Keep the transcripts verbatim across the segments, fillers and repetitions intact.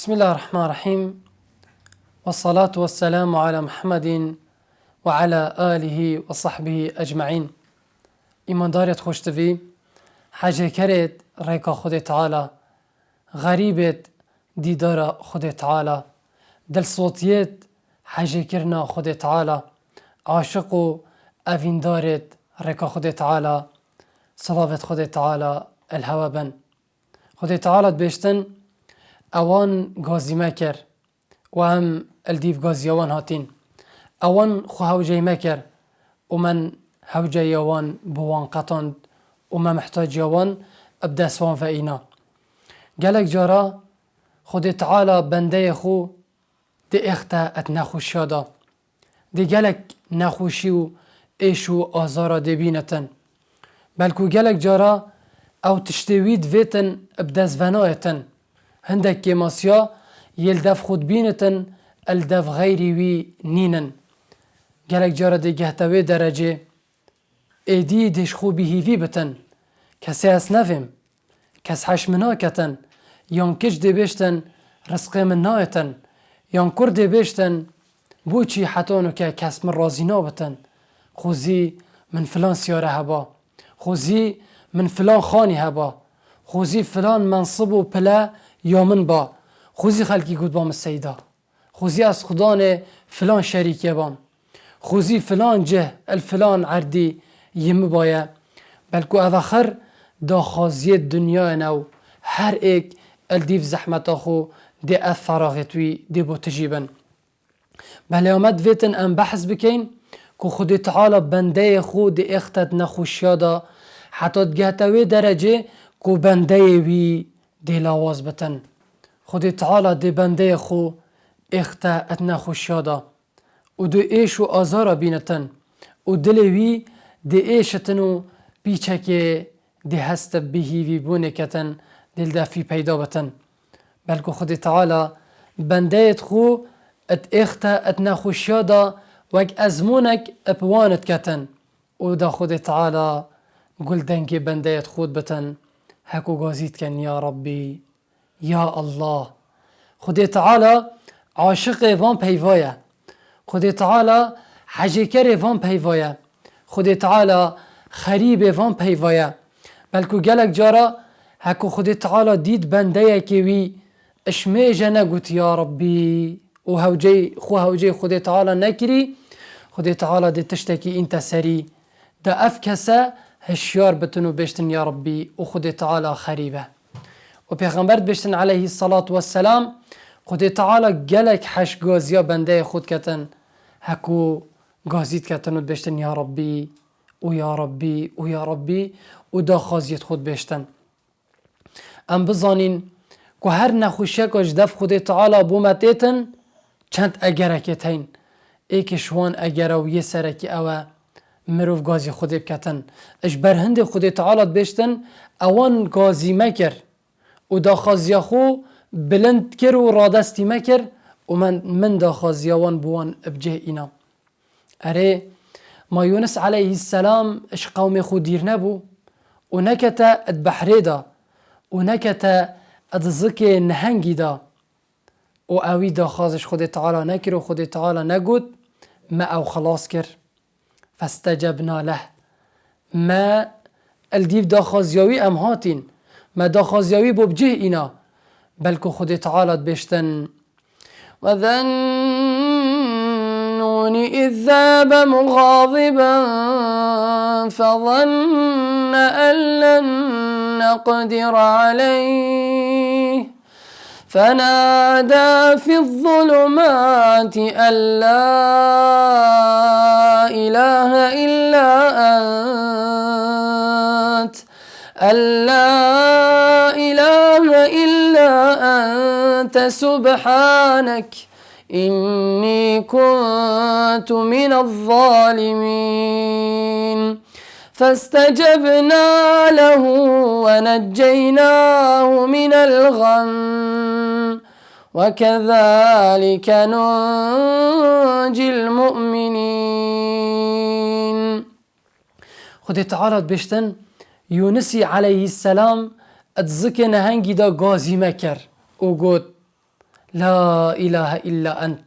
Bismillahirrahmanirrahîm. Ve salatu ve selamu ala Muhammedin ve ala alihi ve sahbihi ecmaîn. Îmandarêt xweştivî, hecêkerêt rêka Xwedê Teala, xerîbêt dîdara Xwedê Teala, dilsotiyêt hecêkirina Xwedê Teala, aşiq û evîndarêt rêka Xwedê Teala, silavêt Xwedê Teala el hewe bin. Xwedê Teala dibêjtin, ewan gazî me kir û em li dîv gaziya wan hatîn. Ewan xwe hewceyî me kir û min hewceyiya wan bi wan qetand û me mihtaciya wan bi dest wan ve îna. Gelek cara Xwedê Teala bendeyê xwe dê êxte et nexweşiya de. Dê gelek nexweşî û êş û azara dê bînitin. Belkû gelek cara ew tiştê wî divêtin bi dest venayêtin. Hindek kêmasiya yê li dev xwe dibînitin, li dev xeyrî wî nînin. Gelek cara dê gehte wê derecê, êdî dê ji xwe bêhîvî bitin. Kesê ez nevêm. Kes heş min naketin. Yan kiç dê bêjtin, rizqê min nayêtin. Yan kur dê bêjtin, bo çî heta nuke kes min razî nabitin. Xwezî min filan siyare heba. Xwezî min filan xanî heba. Xwezî filan mensib û pile ya min ba. Xwezî xelkî gotba min seyda. Xwezî ez xudanê filan şerîkê bam. Xwezî filan cih el filan erdî yê min baye. Belku ev axir daxwaziyê dinyayê ne û her êk el dîv zehmeta xwe dê ev feraxêt wî dê bo tijî bin. Belê amet vêtin em behs bikeyn ku Xwedê Teala bendeyê xwe dê êxtet nexweşiya da heta digehte wê derecê ku bendeyê wî dê lawaz bitin. Xwedê Teala dê bendeyê xwe êxte et nexweşiya da û dê êş û azara bînitin û dilê wî dê êşitin û pîçekê dê heste bihîvîbûnê ketin dê li defî peyda bitin. Belku Xwedê Teala bendeyêt xwe et êxte et nexweşiya da wek ezmûnek ep wan et ketin. û da Xwedê Teala gul dengê bendeyêt xwe bitin, heko gazî dikin, ya Rabbî, ya Allah. Xwedê Teala aşiqê van peyva ye. Xwedê Teala hecêkerê van peyva ye. Xwedê Teala xerîbê van peyva ye. Belku gelek cara heko Xwedê Teala dît bendeyekê wî, Ji mêje negot ya Rabbî û hewceyî xwe hewceyî Xwedê Teala nekirî, Xwedê Teala dê tiştekî înte serî. De ev kese hişyar bitin û bêştin ya Rabbî û Xwedê Teala xerîb e. Û Pêxember dibêştin aleyhî selat weselam, Xwedê Teala gelek heş gaziya bendeyê xwe diketin, hekû gazî diketin û dibêştin ya Rabbî û ya Rabbî û ya Rabbî û daxwaziyêt xwe dibêştin. Em bizanîn ku her nexweşiyeka ji dev Xwedê Teala bo me têtin, çend egerekê teyn. Êkê ji wan egere û yê serekî ew e, mirov gazî Xwedê biketin. Ji ber hindê Xwedê Teala dibêştin, ewan gazî me kir û daxwaziya xwe bilind kir û radestî me kir û min, min daxwaziya wan bi wan bi cih îna. Erê, ma Yûnis aleyhîsselam ji qewmê xwe dîr nebû û nekete di behrê de û nekete di zikê nehengî de û ewî daxwaz ji Xwedê Teala nekir û Xwedê Teala negot, me ew xilas kir. Festecebna leh. Me li dîv daxwaziya wî em hatîn. Me daxwaziya wî bo bi cih îna. Belku Xwedê Teala dibêştin, وذا النون إذ ذهب مغاضبا فظن أن لن نقدر عليه فنادى في الظلمات أن لا إله إلا أنت أن لا إله إلا أنت سبحانك إني كنت من الظالمين. فاستجبنا له ونجيناه من الغم وكذلك ننجي المؤمنين. Xwedê Teala dibêştin, Yûnisî aleyhîsselam di zikê nehengî de gazî me kir û got, La ilahe illa ent.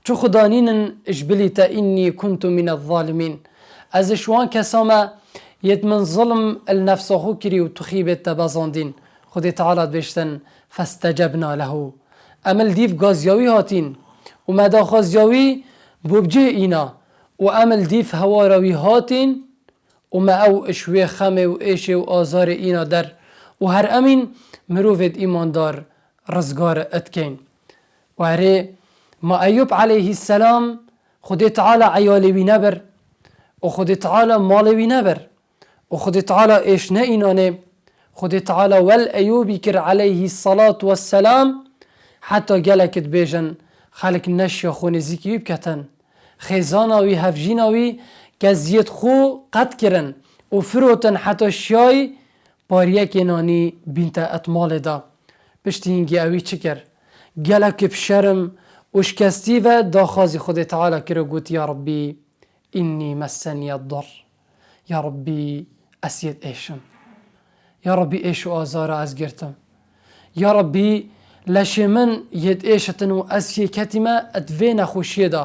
Çi xuda nînin ji bilî te, înnî kuntu mine zalimîn. Ez ji wan kesa me yêt min zilm li nefsa xwe kirî û tu xîbêt te bezandîn. Xwedê Teala dibêjtin, festecebna lehu. Em li dîv gaziya wî hatîn û me daxwaziya wî bo bi cih îna û em li dîv hewara wî hatîn û me ew ji wê xemê û êşê û azarê îna der û her emîn mirovêt îmandar rizgar dikeyn. Û erê, ma Eyûb aleyhisselam Xwedê Teala eyalê wî nebir û Xwedê Teala malê wî nebir û Xwedê Teala êş ne înanê. Xwedê Teala wel Eyûbî kir aleyhisselatu vesselam, heta gelek dibêjin, xelk neşiya xwe nêzîkî wî biketin. Xêzana wî, hevjîna wî, keziyêt xwe qet kirin û firotin heta şiyayî pariyekê nanî bînte et malê de. Piştî hingî ewî çi kir? Gelek bi şerm û şikestî ve daxwazî Xwedê Teala kir û got, ya Rabbî, înnî messenîye dur. Ya Rabbî, ez yêt êşim. Ya Rabbî, êş û azara ez girtim. Ya Rabbî, leşê min yêt êşitin û ez yê ketîme et vê nexweşiyê de.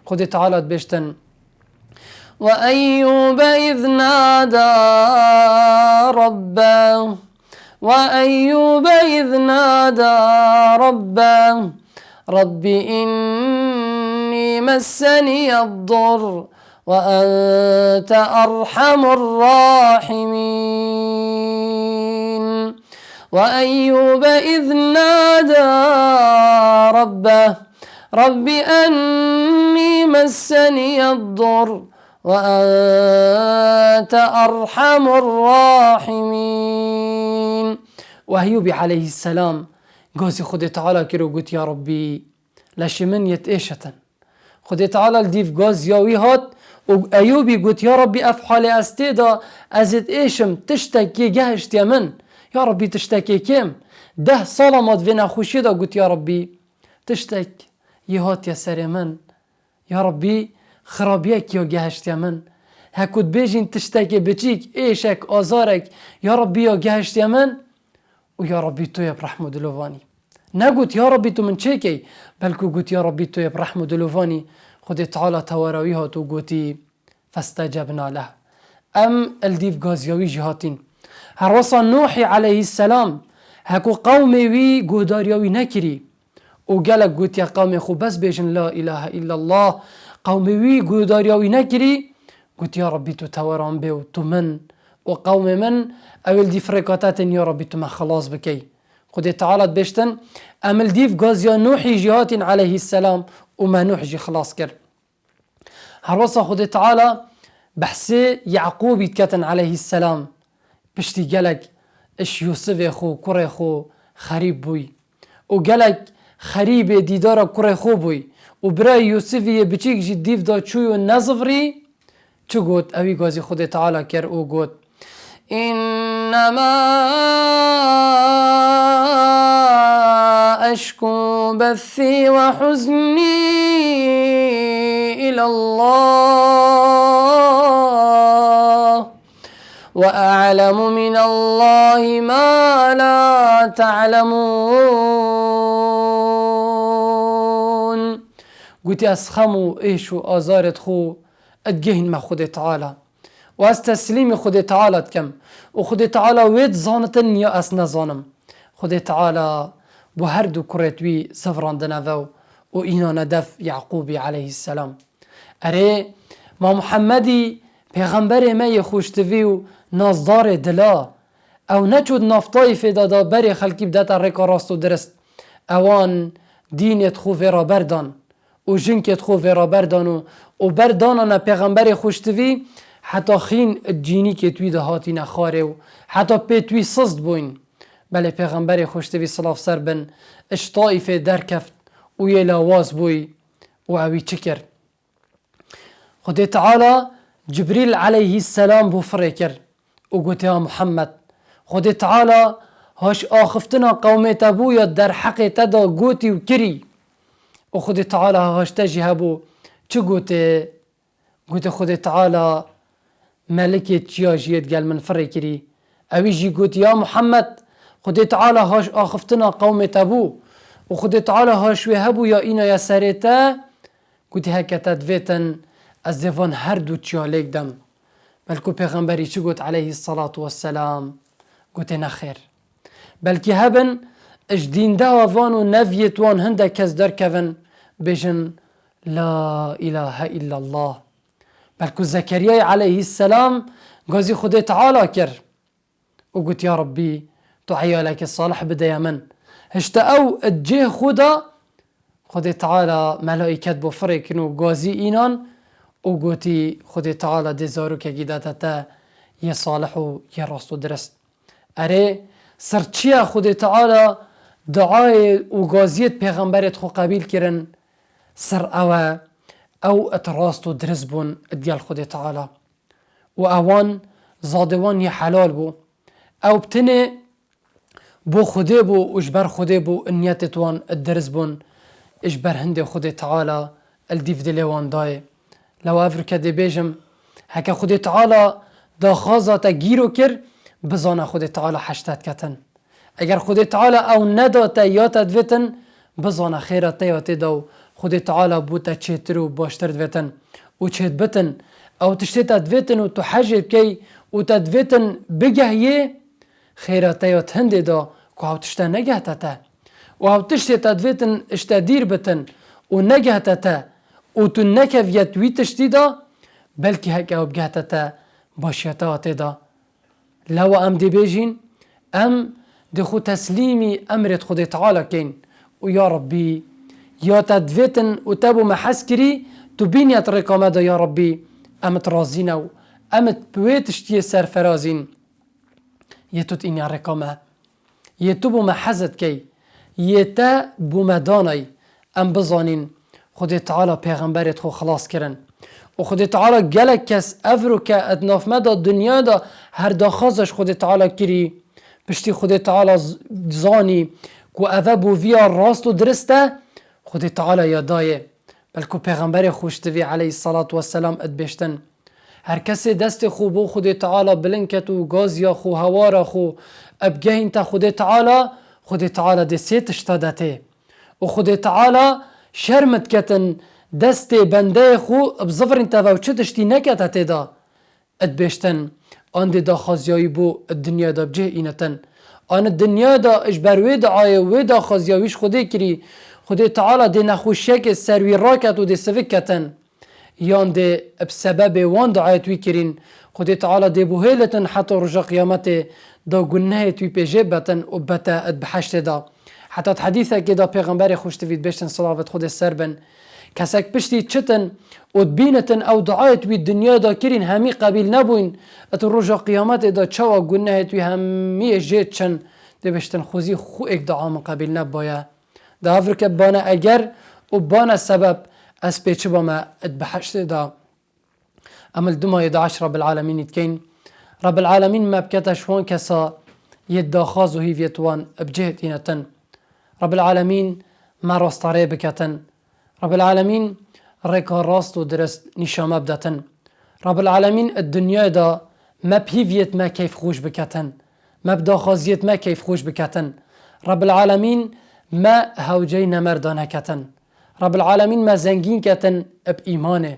Xwedê Teala dibêjtin, وأيوب إذ نادى ربه، وأيوب إذ نادى ربه، رب إني مسني الضر وأنت أرحم الراحمين. وأيوب إذ نادى ربه، رب أني مسني الضر وأنت أرحم الراحمين. Û Eyûbî aleyhisselam gazî Xwedê Teala kir û got, ya Rabbî, leşê min yêt êşitin. Xwedê Teala li dîv gaziya wî hat û Eyûbî got, ya Rabbî, ev halê ez tê de, ez êt êşim, tiştekê gehiştiye min. Ya Rabbî, tiştekê kêm. Deh sala ma di vê nexweşiyê de got, ya Rabbî, tiştek yê hatiye serê min. Ya Rabbî, xirabiyek ya gehiştiye min. Heko dibêjin tiştekê biçîk, êşek, azarek, ya Rabbî, ya gehiştiye min û ya Rabbî, tu yê bi rehm û dilovanî. Negot, ya Rabbî, tu min çêkey, belkû got, ya Rabbî, tu yê bi rehm û dilovanî. Xwedê Teala tewera wî hat û gotî, festecebna leh. Em li dîv gaziya wî jî hatîn. Herwesa Nuhî aleyhisselam, heko qewmê wî guhdariya wî nekirî, û gelek gotiye qewmê xwe bes bêjin la îlahe îllallah. Qewmê wî guhdariya wî nekirî, got, ya Rabbî, tu tewera min bê û tu min û qewmê min, ew ê li dîv rêka te tên, ya Rabbî, tu me xilas bikey. Xwedê Teala dibêjtin, em li dîv gaziya Nuhî jî hatîn aleyhisselam û me Nuh jî xilas kir. Herwesa Xwedê Teala behsê Yaqûbî diketin aleyhisselam. Piştî gelek iş Yûsifê xwe, kurê xwe xerîb bûy. Û gelek xerîbê dîdara kurê xwe bûy. Û birayê Yûsifî yê biçîk jî dîv da çûy û nezivirî. Çi got? Ewî gazî Xwedê Teala kir û got, إنما أشكو بثي وحزني إلى الله وأعلم من الله ما لا تعلمون. Gotî, ez xem û êş û azarê xwe digihînme Xwedê Teala. Û ez teslîmî Xwedê Teala dikim. Û Xwedê Teala wê dizanitin ya ez nezanim. Xwedê Teala bo her du kurêt wî zivirandine ve û îna ne dev Yaqûbî aleyhisselam. Erê, ma Muhemmedî pêxemberê me yê xweştivî û nazdarê dila, ew neçû di nav Taîfê de da berê xelkî bidete rêka rast û dirist. Ewan dînê xwe vê re berdan. û jinkê xwe vê re berdan û, û berdanane pêxemberê xweştivî, heta xîn di cînîkê twî de hatîne xwarê û heta pê twî siz dibûyn. Belê pêxemberê xweştivî silav ser bin, ji Taîfê derkeft û yê lawaz bûy û ewî çi kir? Xwedê Teala Cibrîl aleyhisselam bo firê kir û gote, ya Muhammed, Xwedê Teala haş axiftina qewmê te bû ya derheqê te de gotî û kirî. Û Xwedê Teala haş te jî hebû çi gotê? Gotê, Xwedê Teala melikê çiya jî yê digel min firê kirî. Ewî jî got, ya Muhammed, Xwedê Teala haş axiftina qewmê te bû û û Xwedê Teala haş wê hebû ya îna ya serê te, gotî, heke te divêtin, ez dê van her du çiya lêk dem. Belkû Pêxemberî çi got aleyhî salatu vesselam? Gotê, nexêr. Belkî hebin, ji dîndeha van û nevyêt wan hindek kes derkevin, bêjin, La îlahe îllallah. Belkû Zekeryayê aleyhî selam gazî Xwedê Teala kir û got, Ya Rabbî, tu eyalekê salih bideya min. Hişte ew di cihê xwe de, Xwedê Teala melaîket bo firê kirin û gazî înan û gotî, Xwedê Teala dê zarokekî date te yê salih û yê rast û dirist. Erê, sir çi ye Xwedê Teala duayê û gaziyêt pêxemberêt xwe qebîl kirin? Sir ew e, ew et rast û dirist bûn digel Xwedê Teala. Û ewan zadê wan yê helal bû. Ew bi tenê bo Xwedê bû û ji ber Xwedê bû, niyetêt wan dirist bûn, ji ber hindê Xwedê Teala li dîv dilê wan dayê. Lewa ev rike dê bêjim, heke Xwedê Teala daxwaza te gîro kir, bizane Xwedê Teala heşte diketin. Eger Xwedê Teala ew neda te ya te divêtin, bizane xêra te ya tê de û Xwedê Teala bo te çêtir û baştir divêtin û çêdibitin. Ew tiştê te divêtin û tu hejê bikey û te divêtin bigehiyê, xêra te ya hindê de ku ew tişte negehte te. Û ew tiştê te divêtin ji te dîr bitin û negehte te û tu nekeviyet wî tiştî de, belkî heke ew bigehte te, başiya te ya tê de. Lewa em dê bêjîn, em dê xwe teslîmî emrêt Xwedê Teala keyn û ya Rabbî, ya te divêtin û te bo me hez kirî, tu bîniyet rêka me de ya Rabbî, em it razî ne û em it bi wê tiştiyê serferazîn. Yê tu dînya rêka me. Yê tu bo me hez dikey. Yê te bo me danay. Em bizanîn, Xwedê Teala pêxemberêt xwe xilas kirin. Û Xwedê Teala gelek kes evro ke et naf me de dinya de her daxwaza ji Xwedê Teala kirî. Piştî Xwedê Teala z-, zanî ku eve bo viya rast û dirist e, Xwedê Teala ya dayê. Belku Pêxemberê xwe ji tivî aleyhî selat weselam dibêştin. Her kesê destê xwe bo Xwedê Teala bilind ket û gaziya xwe, hewara xwe, bigehînte Xwedê Teala, Xwedê Teala dê sê tişta de tê. Û Xwedê Teala şerm diketin destê bendeyê xwe bizivirînte ve û çi tiştî nekete tê de. Dibêştin, an dê daxwaziya wî bo dinya de bi cih înetin. An dinya de ji ber wê duayê û wê daxwaziya wî ji Xwedê kirî, Xwedê Teala dê nexweşiyekê ser wî raket û dê sivik ketin. Yan dê bi sebebê wan duayet wî kirîn, Xwedê Teala dê buhêlitin heta roja qiyametê da gunehêt wî pê jê betin û bete di biheştê de. Heta di hedîsekê de Pêxemberê xwe ji tivî dibêştin, silavet Xwedê ser bin. Kesek piştî çitin û dibînitin ew duayet wî dinyayê de kirîn hemî qebîl nebûyn, di roja qiyametê de çawa gunehêt wî hemî yê jê çin, dibêştin, xwezî xwe êk dua min qebîl nebaye. Di ev rike bane eger û bane sebeb ez pê çi bame di behiştê de. Em li duma yê duaş Rabbil Alemînî dikeyn. Rabbil Alemîn me bikete ji wan kesa yê daxwaz û hîviyet wan bi cih tînetin. Rabbil Alemîn me rastarê biketin. Rabbil Alemîn rêka rast û dirist nîşa me bidetin. Rabbil Alemîn di dinyayê de me bi hîviyêt me keyfxweş biketin. Me bi daxwaziyêt me keyfxweş biketin. Rabbil Alemîn me hewceyî nemerda neketin. Rabbil Alemîn me zengîn ketin bi îmanê.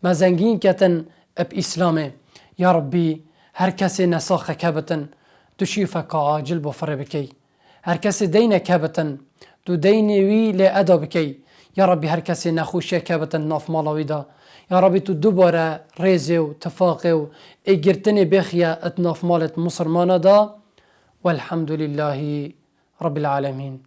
Me zengîn ketin bi Îslamê. Ya Rabbî, her kesê nesaxeke bitin, tu şîfeka acil bo firê bikey. Her kesê deyneke bitin, tu deynê wî lê eda bikey. Ya Rabbî, her kesê nexweşiyeke bitin nav mala wî de. Ya Rabbî, tu dubare rêzê û tifaqê û êgirtinê bêxiye di nav malêt misilmana de. Welhamdulîllahî Rabbil Alemîn.